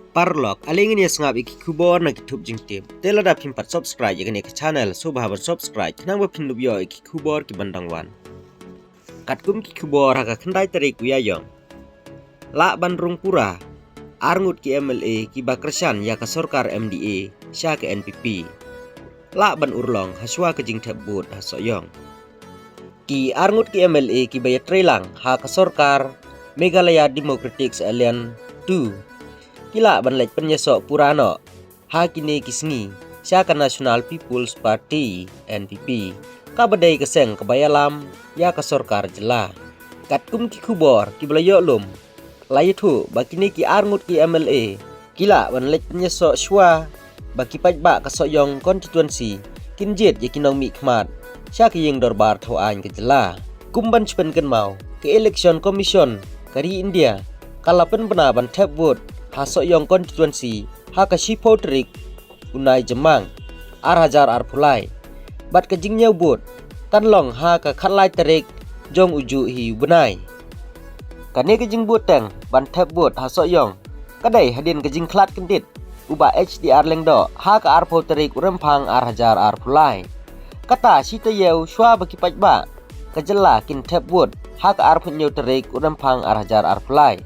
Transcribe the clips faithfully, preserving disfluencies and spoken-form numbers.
Paralok, ale ngin ïa sngap ïa ki khubor na ki thup jingtip. Te lada phim pat subscribe ïa kane ka channel, sngewbha ban subscribe, khnang ba phin ïoh ïa ki khubor ki ban dang wan. Katkum ki khubor ha ka khyndai tarik u Ïaïong, lah ban rung pura ar ngut ki M L A kiba kyrshan ïa ka sorkar M D A sha ka N P P. Lah ban urlong ha shuwa ka jingthep vote ha Sohiong. Ki ar ngut ki M L A kiba ïatreilang ha ka sorkar Meghalaya Democratic Alliance two ki lah ban leit pynïasoh pura noh ha kine ki sngi sha ka National People's Party, N P P, kaba dei ka seng kaba ïalam ïa ka sorkar jylla. Katkum ki khubor kiba la ïoh lum, la ïathuh ba kine ki ar ngut ki M L A ki lah ban leit pynïasoh shuwa ba ki paidbah ka Sohiong constituency kin jied ïa ki nongmihkhmat sha ka ïing dorbar thawaiñ ka jylla. Kum ban shu pynkynmaw, ka Election Commission ka ri India ka la pynbna ban thep vote ha Sohiong constituency ha ka shiphew tarik u Naijammang ar hajar arphew lai. Bad ka jingñiew vote kan long ha ka khatlai tarik jong u juh hi u bnai. Kane ka jingbuhteng ban thep vote ha Sohiong ka dei hadien ka jingkhlad kyndit u Bah H D R Lyngdoh ha ka arphew tarik u Rymphang ar hajar arphew lai. Kata shi taïew shuwa ba ki paidbah ka jylla kin thep vote ha ka arphew hynñiew tarik u Rymphang ar hajar arphew lai.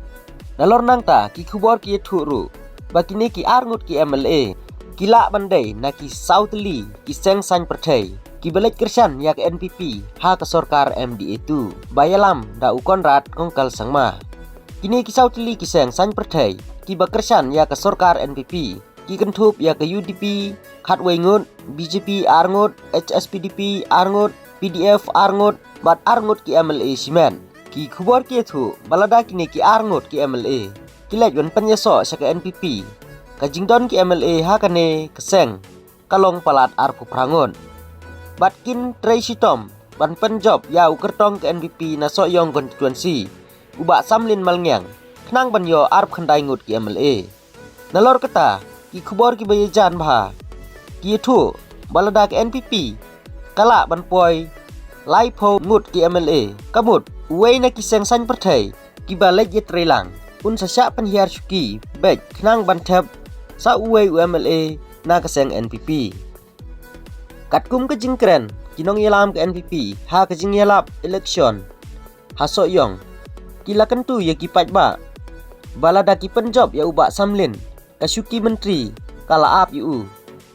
Nalor nangta, ki khubor ki ïathuh ruh ba kine ki ar ngut ki M L A ki lah ban dei na ki saw tylli ki seng saiñ pyrthei kiba leit kyrshan ïa ka N P P ha ka sorkar M D A two ba ïalam da u Conrad Kongkal Sangma. Kine ki saw tylli ki seng saiñ pyrthei kiba kyrshan ïa ka sorkar N P P ki kynthup ïa ka U D P khatwei ngut, B J P ar ngut, H S P D P ar ngut, P D F ar ngut bad ar ngut ki M L A shimet. Ki khubor ki ïathuh ba lada kine ki ar ngut ki M L A ki leit ban pynïasoh sha ka N P P, ka jingdon ki M L A ha kane ka seng ka long palat arphew phra ngut. Bad kin trei shitom ban pynjop ïa u kyrtong ka N P P na Sohiong constituency, u Bah Samlin Malngiang, khnang ban ïoh arphew khyndai ngut ki M L A. Nalor kata, ki khubor kiba ïajan bha ki ïathuh ba lada ka N P P ka lah ban poi laiphew ngut ki M L A, ka mut uwei na ki seng saiñ pyrthei kiba leit ïatreilang un sa shah pynhiar shuki beit khnang ban thep sa uwei u M L A na ka seng N P P. Katkum ka jingkren ki nongïalam ka N P P ha ka jingïalap election ha Sohiong, ki la kyntu ïa ki paidbah ba lada ki pynjop ïa u Bah Samlin, ka shuki myntri ka la ap ïa u.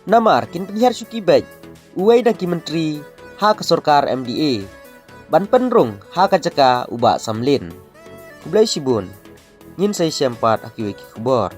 Namar kin pynhiar shuki beit uwei na ki myntri ha ka sorkar M D A ban pynrung ha ka jaka u Bah Samlin. Khublei shibun. Ngin sa ïashem pat ha kiwei ki khubor.